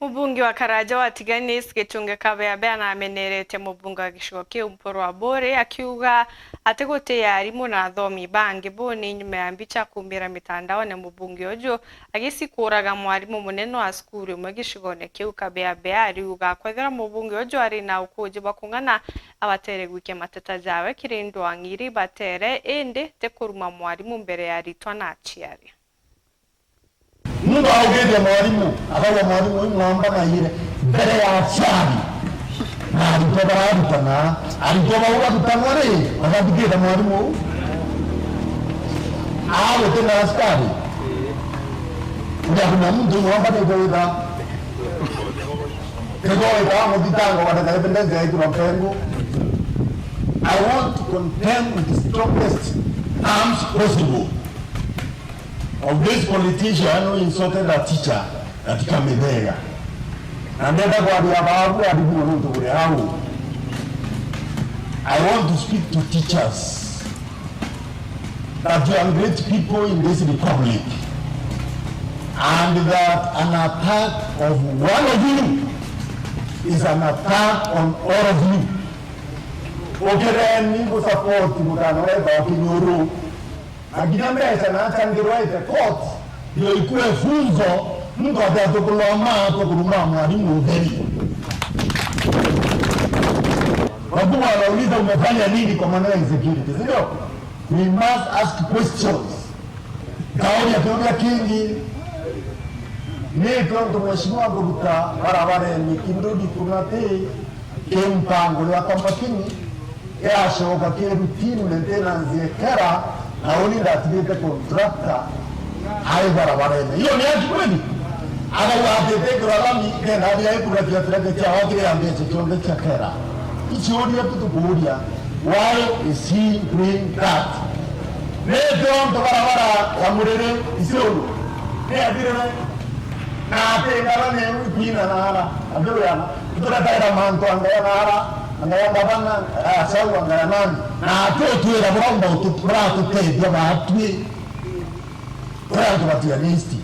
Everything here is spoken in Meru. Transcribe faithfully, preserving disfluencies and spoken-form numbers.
Mubunge wa Karaja wa Tigania East Gichunge Kabeabea namenerete mubunge wa gicigo kiu Mpuru Aburi, akiuga ati guti arimu na athomi bangi buni nyuma ya mbicha kuumira mitandaone, mubunge uju agicikuraga mwarimu munene wa cukuru imwe gicigone kiu. Kabeabea ariuga kwethira mubunge uju ari na ukuuji bwa kung'ana, abatere gwikia mateta jawe kiri ndwang'i iria ibatere, indi ti kuruma mwarimu mbere ya aritwa na aciari. Muntu augite mwarimu, akauga mwarimu uyu mwamba naire mbere ya aciari na aritwa bararutana. Aritwa bau barutanwa ri, bakathikira mwarimu uu. Aa guti na askari. Uria kuna muntu mwamba ni gwitha. Kigo wita muthitango wa the independence ya itwa mpengu. I want to condemn in the strongest terms possible of this politician who insulted a teacher katika Mithega. Na ndenda kwaria babu aribu nuntu buri au. I want to speak to teachers that you are great people in this republic and that an attack of one of you is an attack on all of you. Ukireni gusupport mutano wetwa Kinyuru. Na nginya mbeca na achangirwa ite court, ndio ikue funzo, muntu atia tukuloma, tukuruma mwarimu utheri. Wakubwa wanauliza, "Umefanya nini kwa maneno ya insecurity?" Si ndio? We must ask questions. Kauria kiuria kingi, ni tontu mheshimiwa kuruta barabareni Kindudi Kunati, ki mpango ya kamakini, yacoka ki routine maintenance ekera, na uni ndatigite contractor ai barabarene. Hiyo ni haki kweli? Akauga ati tekira lami, kenda athira ikura cia treke cia wakire ya mbeca cionthe cia kera. Icio uria tu tukuuria, why is he doing that? Ni tontu barabara ya Muriri Isiolo ni athirire. Na ati ngara ni kwina na ara, athirwe ana. Turetaira mantu angaya na ara, angaya ngavana, angaya Gachagua, angaya nani. Na atutwira buraumba utu-, buratutethia batwi. Uria antu batiganiste.